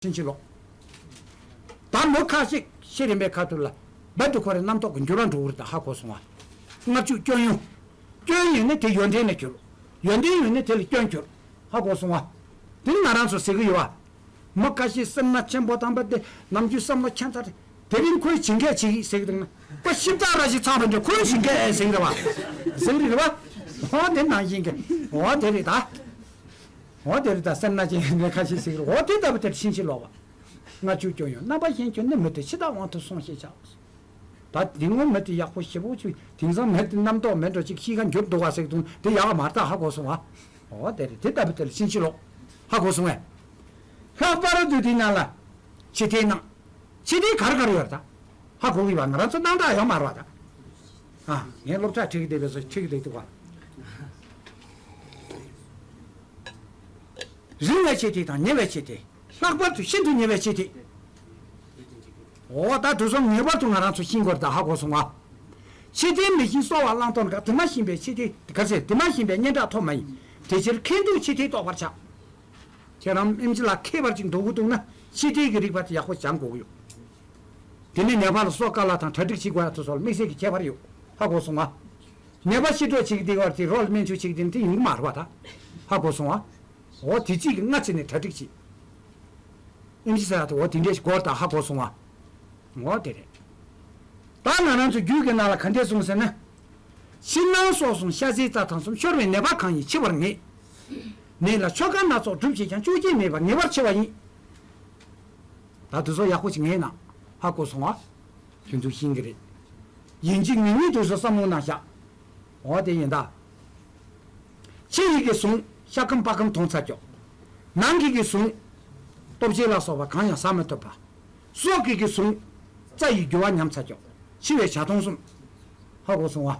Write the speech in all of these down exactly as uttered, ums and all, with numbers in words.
ཕྱིན་ཅི་ལོག་ད་མི་ཁ་ཤས་ཤེས་རིམ་པའི་ཁ་ཐུག་ལ་རྦད་དེ་ཁོ་རའི་རྣམ་རྟོག་གི་འགྱུར་བ་འགྲོ་གི་རེད། ད་ཧ་གོ་སོང་བ། ལྔ་བཅུ་སྐྱོན་ཡོན། སྐྱོན་ཡོན་ནི་དེ་ཡོན་ཏན་ལ་གྱུར། ཡོན་ཏན་ཡོན་ནི་དེ་ལ་སྐྱོན་གྱུར། ཧ་གོ་སོང་བ། དེ་ནི་ང་རང་ཚོ་ཟེར་གི་ཡོད་བ། མི་ཁ་ཤས་སེམས་ན་ཆེན་པོ་དང་པ་དེ་ནམ་རྒྱུན་བསམ་བློ་ཁྱད་མཚར་རེད། དེ་རིང་ཁོས་བྱེད་མཁན་བྱེད་ཀྱི་ཟེར་གི་འདུག་ན། ཁོ་ཤིབ་ཚགས་ར་ཞིག་ཚང་བ་འདྲ། ཁོས་བྱེད་མཁན་ཨེ་ཟེར་གི་རེད་བ། ཟེར་གི་རེད་བ། འོ་དེ་ནང་བཞིན་གྱི། འོ་དེ་རེད་ད། འོ་དེ་རེད་ད། སེམས་ན་ཅན་ནས་ཁ་ཤས་ཟེར་གི་རེད། འོ་དེ་ལྟ་བུ་དེར་ཕྱིན་ཅི་ལོག་པ། ལྔ་བཅུ་སྐྱོན་ཡོན། རྣམ་པ་གཞན་སྐྱོན་ནི་མི་དེ་ཕྱི་དང་དབང་དུ་སོང་ཞེས་བྱ། ད་དེ་སྔོན་མི་དེ་ཡག་པོ་ཞེ་པོ་ཅིག་དེང་སང་མི་དེ་རྣམ་རྟོག་མེད་འགྲོ་ཅིག་ཤི་ཁ་འགྱུར་འདུག་བ་ཟེར་དུས་དེ་ཡག་མ་རེད་ད། ཧ་གོ་སོང་ཨ། འོ་དེ་རེད། དེ་ལྟ་བུ་དེ་ལ་ཕྱིན་ཅི་ལོག་ཧ་གོ་སོང་ཨེ། ལྷག་པར་དུ་དེའི་ནང་ལ་ཕྱི་མཐའི་སྣང་། ཕྱི་མཐའི་ག་རེ་ག་རེ་ཡོད་རེད་ད། ཧ་གོ་གི་བ། ང་རང་ཚོ་སྣང་གྲགས་ཡོད་མ་རེད་བ་ད། ཨ། ངས་སློབ་གྲྭ་ཁྲིད་ཀྱི་བསྡད་པའི་བཟོ་ཁྲིད་ཀྱི་བསྡད་འདུག་བ། རིང་བའི་ཕྱི་མཐའི་དང་ཉེ་བའི་ཕྱི་མཐའི། ལྷག་པར་དུ་ཤིན་ཏུ་ཉེ་བའི་ཕྱི་མཐའི། འོ་ད་དུས་གསུམ་ངེས་པར་དུ་ང་རང་ཚོ་ཤེས་དགོས་རེད་ད། ཧ་གོ་སོང་ང་། ཕྱི་མཐའི་མི་ཤེས་གསོ་བ་བླང་དོར་འགའ། དེ་མ་ཤེས་པའི་ཕྱི་མཐའི་ག་ཚད། དེ་མ་ཤེས་པའི་སྙན་གྲགས་ཐོབ་མ་ཡིན། དེ་ཕྱིར་མཁས་འདུག་ཕྱི་མཐའི་རྟོགས་པར་བྱ། ཁྱེད་རང་ཨེམ་ཆི་ལ་མཁས་པར་ཅིག་འདོད་དགོས་འདུག་ན་ཕྱི་མཐའི་གི་རིག་པ་དེ་ཡག་པོ་སྦྱང་དགོས་ཀྱི་ཡོད། དེ་ནས་ནད་པ་ལ་གསོ་དཀའ་ལས་དང་གྲ་སྒྲིག་བྱེད་དགོས་ཡ་དེ་ཚོ་ལ་དམིགས་བསལ་གྱི་ཁྱད་པར་ཡོད། ཧ་གོ་སོང་ང་། ནད་པ་ཤི་འགྲོ་བྱེད་ཀྱི་དེ་བར་དེ་རོགས་ལ་སྨན་བཅོས་བྱེད་ཀྱི་དེ་ནི་དེ་ཡོང་གི་མ་རེད་བ་ད། ཧ་གོ་སོང་ང་། འོ་དེ་གཅིག་གི་སྔ་ཕྱི་ནས་གྲ་སྒྲིག་བྱེད། ཨེམ་ཆི་ཟེར་ཡ་དེ་འོ་དེ་འདྲས་ཞིག་དགོས་རེད་ད། ཧ་གོ་སོང་ང་། འོ་དེ་རེད། ད་ང་རང་ཚོ་རྒྱུད་ཀྱི་ནང་ལ་ག་འདྲས་གསུངས་ཟེར་ན། ཕྱི་ནང་སྲོག་གསུམ་ཤ་ཟའི་རྩ་དང་གསུམ། ཤོར་བའི་ནད་པ་གང་ཡིན་འཆི་བར་ངེས། ནད་ལ་ཆོ་ག་སྣ་ཚོགས་སྒྲུབ་བྱས་ཀྱང་། བཅོས་བརྒྱད་མེད་པར་ངེས་པར་འཆི་བ་ཡིན། ད་དེ་ཚོ་ཡག་པོ་ཞིག་ངེས་ན། ཧ་གོ་སོང་ང་། ཁྱོད་ཚོས་ཤེས་ཀྱི་རེད། ཡིན་གཅིག་མིན་གཉིས་དེ་ཚོ་བསམ་བློ་ནང་བཞག་འོ་དེ་ཡིན་ད། ཕྱི་ཡི་གི་ཟུངས་ཤ་སྐམ་པགས་སྐམ་མཐོང་ཚར་ཀྱོག་ནང་གི་གི་ཟུངས་སྟོབས་ཆེ་ལ་སོགས་པ་གང་ཡང་ཟ་མི་ཐུབ་པ། སྲོག་གི་གི་ཟུངས་རྩ་ཡི་རྒྱུ་བ་ཉམས་ཚར་ཀྱོག་འཆི་བའི་བྱ་སྟངས་གསུམ། ཧ་གོ་སོང་ང་།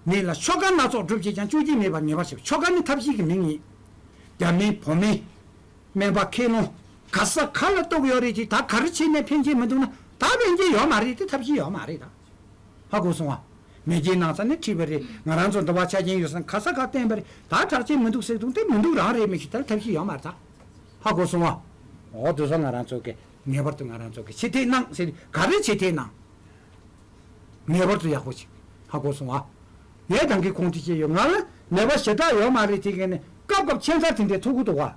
ནད་ལ་ཆོ་ག་སྣ་ཚོགས་སྒྲུབ་བྱེད་ཀྱང་། བཅོས་བརྒྱད་མེད་པར་ངེས་པར་འཆི། ཆོ་ག་ནི་ཐབས་ཤེས་ཀྱི་མིང་ཡིན། རྒྱ་སྨན་བོད་སྨན། སྨན་པ་མཁས་སློང་ག་ས་ག་ལ་གཏུགས་ཡོད་རེད་དེ། ད་ག་རེ་བྱས་ནས་ཕན་ཆད་མི་འདུག་ན། ད་ཕན་ཆད་ཡོད་མ་རེད་དེ། ཐབས་ཤེས་ཡོད་མ་རེད་ད། ཧ་གོ་སོང་ང་། མེ་རྒྱལ་ནང་ས་ནས་ཁྲིད་པ་རེད། ང་རང་ཚོ་འདི་བ་ཆ་རྐྱེན་ཡོད་ས་ག་ས་ག་བསྟན་པ་རེད། ད་དྲག་ཆེ་མི་འདུག་ཟེར་དུས་དེ་མི་འདུག་རང་རེད། མི་ཤེས། ད་ཐབས་ཤེས་ཡོད་མ་རེད་ད། ཧ་གོ་སོང་ང་། འོ་དེ་ཚོ་ང་རང་ཚོ་གི་ངེས་པར་དུ་ང་རང་ཚོ་གི་ཕྱི་མཐའི་སྣང་ཟེར་ག་རེ་ཕྱི་མཐའི་སྣང་། ངེས་པར་དུ་ཡག་པོ་ཞིག་ཧ་གོ་སོང་ཨ། ངས་ད་གིན་ཁུངས་དེ་བཤད་ཡོད། ང་ལ་ནད་པ་ཞེ་དྲག་ཡོད་མ་རེད་དེ་གས་ནས་སྐབས་སྐབས་ཁྱད་མཚར་དེ་འདྲས་ཐུག་གི་འདུག་བ།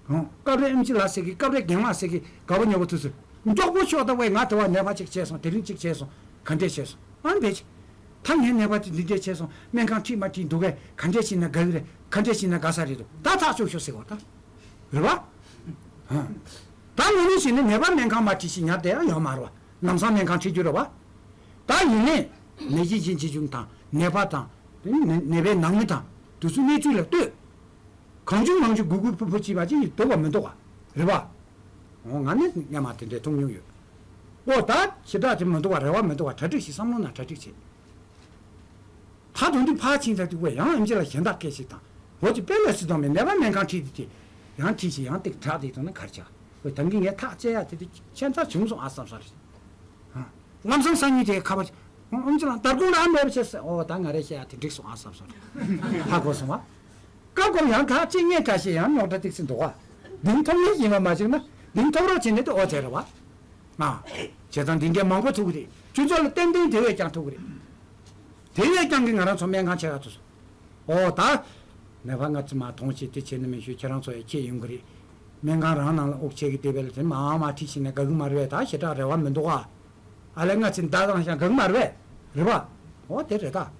ཧང་། སྐབས་རེ་ཨེམ་ཆི་ལགས་ཟེར་གི། སྐབས་རེ་རྒན་ལགས་ཟེར་གི། དགའ་པོ་ཉོ་པོ་ཐུག་ཚུལ་མགྱོགས་པོ་ཤོག་ད་བས། ང་དེ་བ་ནད་པ་གཅིག་བྱས་སོང་། དེ་རིང་གཅིག་བྱས་སོང་། ག་འདྲས་བྱས་སོང་ཨ་འདས་ཀྱི། ད་ངའི་ནད་པ་དེ་འདི་འདྲས་བྱས་སོང་། སྨན་ཁང་ཁྲིད་མ་ཁྲིད་འདུག་གས། ག་འདྲས་བྱས་ན་དགའ་གི་རེད། ག་འདྲས་བྱས་ན་དགའ་ས་རེད་འདུག་ད་ཐག་ཆོད་ཤོག་ཟེར་བ་ད། རེད་བ། ཧང་། ད་ངོ་མ་བྱས་ན་ནད་པ་སྨན་ཁང་མ་ཁྲིད་ཞིག་ཉར་བསྡད་ཡ་ཡོད་མ་རེད་བ། ལམ་སང་སྨན་ཁང་ཁྲིད་རྒྱུ་རེད་བ། ད་ཡིན་ནའི་ནད་གཞི་གཞན་ཅི་བྱུང་དང་། ནད་པ་དང་། ནད་ནད་པའི་ནང་མི་དང་དེ་ཚོའི་གནས་ཚུལ་ལ་ལྟོས། གང་བྱུང་མང་བྱུང་སྒུར་སྒུར་ཕུར་ཕུར་བྱས་པ་ཅིག་འདུག་བ་མི་འདུག་བ། རེད་བ། འོ་ང་ནི་སྔ་མ་དེ་འདྲས་མཐོང་མྱོང་ཡོད། ཨོ་ད་ཞེ་དྲག་དེ་མི་འདུག་བ། རེ་བ་མི་འདུག་བ། གྲ་སྒྲིག་ཞིག་བསམ་བློ་ནང་གྲ་སྒྲིག་བྱེད། ད་དུང་དུས་ཕར་ཕྱིན་ད་དུས་བས་ཡང་ཨེམ་ཆི་ལ་གཞན་དག་སྐད་ཅིག་དང་། འོ་ཅི་དཔེ་ལ་སྲིད་དང་མེད། ནད་པ་སྨན་ཁང་ཁྲིད་དེ་དེ། ཡང་ཁྲིད་ཅིག་ཡང་ཏིག་དྲག་དེ་དང་ན་གར་ཆག་འོ་ད་གིན་ངས་ཐག་བཅད་ཡ་དེ་དེ་ཁྱད་མཚར་བྱུང་སོང་ཨ་བསམ་སོང་རེད། ལམ་སང་སང་ཉིན་དེ་ཁ་པར་ཨེམ་ཆི་ལ་དར་ཀུན་ལ་ཨ་མེད་པ་བྱས་ཟེར། འོ་ད་ང་རེ་བཤད་ཡ་དེ་འགྲིག་སོང་ཨ་བསམ་སོང་རེད། ཧ་གོ་སོང་ཨ། སྐབས་སྐབས་ཡང་ཐག་གཅིག་ངས་བཀྲ་ཤིས་ཡང་རྙོག་དྲ་ཏིག་ཙི་འདུག་ཨ། འདིང་ཐོབ་ངེས་ཡིན་པ་མ་བྱུང་ན་འདིང་ཐོབ་རོགས་བྱས་ནས་དེ་ཨོ་ཙེ་རེད་བ། ང་། བྱས་ཙང་འདི་འདྲའི་མང་པོ་ཐུག་གི་རེད། ཁྱོད་ཚོ་ལ་ཏན་ཏན་དེ་བས་ཀྱང་ཐུག་གི་རེད། དེ་བས་ཀྱང་གི་ང་རང་ཚོ་སྨན་ཁང་ཆེ་བ་ཐུག་སོང་། ཨོ་ད། ནད་པ་ལྔ་བཅུ་མ་གཏོང་བྱེད་དེ་བྱས་ནི་མི་ཞུ། ཁྱེད་རང་ཚོ་ཡ་ཁྱེད་ཡོང་གི་རེད། སྨན་ཁང་རང་ནང་ལ་དབུགས་ཆད་གི་དེ་བས་ལ་དེ་མ་མ་ཁྲིད་ཕྱིན་ན་དགའ་གི་མ་རེད་པས། ད་ཞེ་དྲག་རེ་བ་མི་འདུག་ཨ། ཨ་ལས་ལྔ་བཅུ་ད་དང་ཞང་དགའ་གི་མ་རེད་པས། རེད་པ། ཨོ་དེ་རེད་ད། བྱས་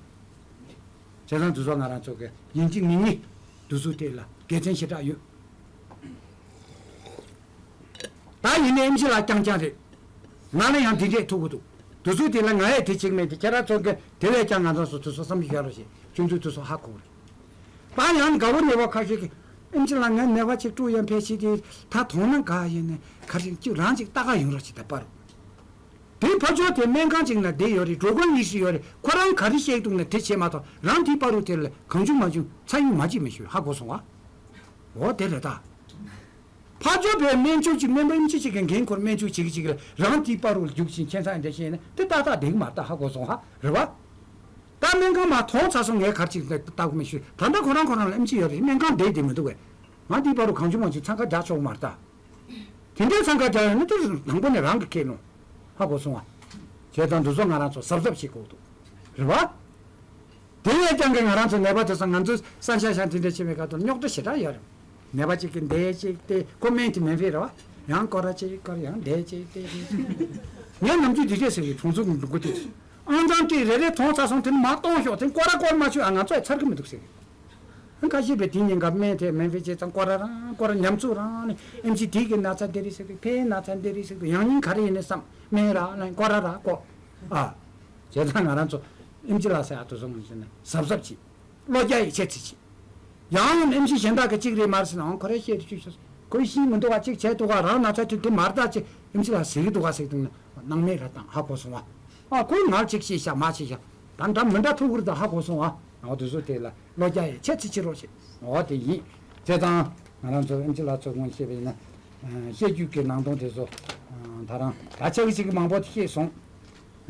ཙང་དུས་ཚོད་ང་རང་ཚོ་གི་ཡིན་གཅིག་མིན་གཉིས་དུས་ཚོད་དེ་ལ་དགེ་མཚན་ཞེ་དྲག་ཡོད། ད་ཡིན་ནའི་ཨེམ་ཆི་ལགས་རྐྱང་རྐྱང་རེད། ང་ལ་ཡང་འདི་འདྲས་ཐུག་གི་འདུག་དུས་ཚོད་དེ་ལ་ང་ཡང་དེ་བྱེད་ཀྱི་མེད་དེ། ཁྱེད་རང་ཚོ་གི་དེ་བས་ཀྱང་ང་རང་ཚོ་དུས་ཚོད་བསམ་གཞིག་བྱ་རོགས་བྱེད། ཁྱོད་ཚོའི་དུས་ཚོད་ཧ་གོ་གི་རེད། ད་ཡང་དགའ་བོ་ནད་པ་ཁ་ཤས་ཀྱིས་ཨེམ་ཆི་ལགས་ངའི་ནད་པ་ཅིག་དཀྲུག་ཡང་ཕལ་ཆེར་དེ་ད་དོང་ན་ག་ཡིན་ནའི་ག་རེ་ཅིག་རང་ཅིག་ལྟ་ག་ཡོང་རོགས་བྱེད་ད་པར། དེ་ཕར་ཕྱོགས་དེ་སྨན་ཁང་ཅིག་ན་བསྡད་ཡོད་རེད། འགྲོ་མགོན་ཡེ་ཤེས་ཡོད་རེད། ཁོ་རང་ག་རེ་བཤད་འདུག་ན་དེ་བྱེད་མ་གཏོགས་རང་དེའི་བར་དུ་དེ་ལ་གང་བྱུང་མང་བྱུང་ཚ་ཡུས་མ་བྱེད་མི་ཞུ། ཧ་གོ་སོང་ཨ། འོ་དེ་རེད་ད། ཕར་ཕྱོགས་པའི་སྨན་བཅོས་ཀྱི་སྨན་པ་ཨེམ་ཆི་ཅིག་གི་འགན་ཁུར་སྨན་བཅོས་བྱེད་ཀྱི་ཅིག་ལ་རང་དེའི་བར་དུ་རྒྱུག་ཕྱིན་ཁྱད་མཚར་འདྲ་བཤད་ན་དེ་ཏག་ཏག་བསྡད་ཀྱི་མ་རེད་ད། ཧ་གོ་སོང་ཨ། རེད་བ། ད་སྨན་ཁང་མ་མཐོང་ཚར་སོང་། ངས་ག་རེ་ཅིག་ལྟ་གི་མི་ཞུ། ད་ལྟ་ཁོ་རང་ཁོ་རང་ལ་ཨེམ་ཆི་ཡོད་རེད། སྨན་ཁང་བསྡད་བསྡད་མི་འདུག་གས། ང་དེའི་བར་དུ་གང་བྱུང་མང་བྱུང་འཚང་ཁ་རྒྱག་ཆོག་གི་མ་རེད་ད། དེ་འདྲའི་འཚང་ཁ་རྒྱག་ཡོང་ན་དེ་དང་པོ་ནས་རང་གི་ཁེ་ལོང་། ཧ་གོ་སོང་བ། བྱས་ཙང་འདི་ཚོ་ང་རང་ཚོ་གཟབ་གཟབ་བྱེད་དགོས་འདུག་རེད་བ། དེ་ཡས་ཀྱང་གི་ང་རང་ཚོ་ནད་པ་དེ་ཚོ་ང་ཚོའི་ས་ཆ་ཤང་དེ་འདྲ་བྱེད་པའི་སྐབས་དུ་རྙོག་དྲ་ཞེ་དྲག་ཡོད་རེད། ནད་པ་གཅིག་གིས་འདི་གཅིག་སྟེ་ཁོ་སྨན་དེ་མི་འཕེལ་རེད་བ། ཡང་སྐོར་ར་གཅིག་སྐོར། ཡང་འདི་གཅིག་སྟེ། ངས་ནམ་རྒྱུན་འདི་འདྲས་ཟེར་གི། གྲོང་ཚོ་གི་འདུག་གོ་དེ་ཚོ་ཨང་གྲངས་སྤྲད་རེ་རེ་མཐོང་ཚར་སོང་། དེ་ནི་མ་གཏོང་ཤོག་དེ་སྐོར་ར་སྐོར་མ་ཆོག་ཨ། ང་ཚོ་ཡ་ཚར་གི་མི་འདུག་ཟེར་གི། ཁ་ཤས་པས་དེ་ཉིན་ག་སྨན་དེ་མི་འཕེལ་བྱས་ཙང་སྐོར་ར་རང་སྐོར་ར་ཉམས་ཚོད་རང་ནི། ཨེམ་ཆི་དེ་གི་ན་ཚ་འདི་རེད་ཟེར་གི། ཕའི་ན་ཚ་འདི་རེད་ཟེར་གི། ཡང་སྙིང་ག་རེ་ཡིན་ནི་བསམ། སྨན་ར་ལན་སྐོར་ར་ར་སྐོར། ཨ། བྱས་ཙང་ང་རང་ཚོ་ཨེམ་ཆི་ལགས་ཟེར་ཡ་དེ་ཚོ་ངོས་ཟིན་ན་གཟབ་གཟབ་བྱེད། བློ་རྒྱ་ཡིས་ཆེ་ཚིག་བྱེད། ཡང་ཨེམ་ཆི་གཞན་དག་གིས་གཅིག་རེད་མ་རེད་ཟེར་ན། འོང་ཁོ་རེ་བཤད་དུ་བཅུག་ཤོག་ཁོས་ཤེས་མི་འདུག་ག་གཅིག་བྱས་འདུག་ག་རང་ན་ཚ་དུས་དེ་མ་རེད་ད། ཅེས་ཨེམ་ཆི་ལགས་ཟེར་གི་འདུག་ག་ཟེར་འདུག་ན་སྣང་མེད་ར་བཏང་། ཧ་གོ་སོང་བ། ཨ། ཁོས་ང་གཅིག་བཤད་ཤག་མ་བཤད་ཤག་ད་འདྲ་མི་འདྲ་ཐུག་གི་རེད་ད། ཧ་གོ་སོང་བ། འོ་དེ་ཚོ་དེ་ལ་བློ་རྒྱ་ཡིས་ཆེ་ཚིག་བྱེད་རོགས་བྱེད། འོ་དེ་ཡིན། བྱས་ཙང་ང་རང་ཚོ་ཨེམ་ཆི་ལགས་ཚོ་ངོས་བཤད་པ་ཡིན་ན། ཨ། བཤད་རྒྱུད་ཀྱི་ནང་དོན་དེ་ཚོ། ཨ། ད་རང་ད་ཆ་གི་ཅིག་གི་མང་པོ་དེ་བཤད་སོང་།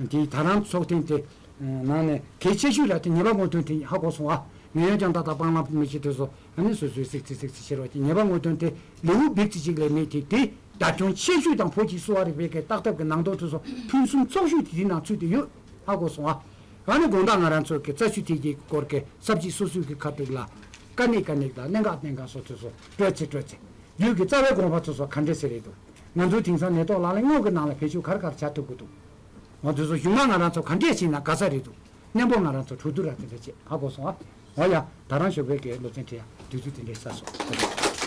དེ་ད་རང་ཚོགས་ཐེངས་དེ་ནང་ནས་གལ་ཆེ་ཤོས་ལ་དེ་ཉེས་པ་ངོས་འཛིན་དེ་ཧ་གོ་སོང་ཨ། ངན་གཡོ་རྐྱང་ཐག་དང་སྤང་བླང་མི་བྱེད་དེ་ཚོ་ཨ་ནི་སོ་སོའི་སིག་ཚིག་སིག་ཚིག་བྱེད་རོགས་ཀྱི། ཉེས་པ་ངོས་འཛིན་དེ་ལེའུ་བེག་ཙི་གཅིག་ལས་མེད་དེ། དེ་བདག་སྐྱོང་ཆེ་ཤོས་དང་བོད་ཀྱི་གསོ་བ་རིག་པའི་གི་བརྟག་ཐབས་ཀྱི་ནང་དོན་དེ་ཚོ་ཕུན་སུམ་ཚོགས་ཤོས་དེ་དེ་ནང་ཚུད་དེ་ཡོད། ཧ་གོ་སོང་ཨ། ཨ་ནི་དགོང་དག་ང་རང་ཚོ་གི་རྩ་ཆུ་ཐིགས་ཀྱི་སྐོར་གི་ས་བྱི་སོ་སོའི་གི་ཁ་ཐུག་ལ་དཀའ་གནད་དཀའ་གནད་དང་གནད་འགག་གནད་འགག་སོགས་དེ་ཚོ་སྤྲོད་ཚེ་སྤྲོད་ཚེ་རྒྱུད་ཀྱི་རྩ་བའི་དགོངས་པ་དེ་ཚོ་ག་འདྲས་སེ་རེད་འདུག་ང་ཚོ་དེང་སང་ནད་ཐོག་ལག་ལེན་དངོས་ཀྱི་ནང་ལ་བེད་སྤྱོད་ག་རེ་ག་རེ་བྱ་ཐུབ་ཀྱི་འདུག་འོ་དེ་ཚོ་གཞུག་མ་ང་རང་ཚོ་ག་འདྲས་བྱས་ན་དགའ་ས་རེད་འདུག་གནས་བབ་ང་རང་ཚོ་གྲོས་བསྡུར་ར་དེ་འདྲ་བྱེད། ཧ་གོ་སོང་ཨ། འོ་ཡ། ད་རང་ཞོགས་པའི་གི་སློབ་ཚན་ཁྲིད་ཡ་དུས་ཚོད་དེ་འདྲས་ཚར་སོང་།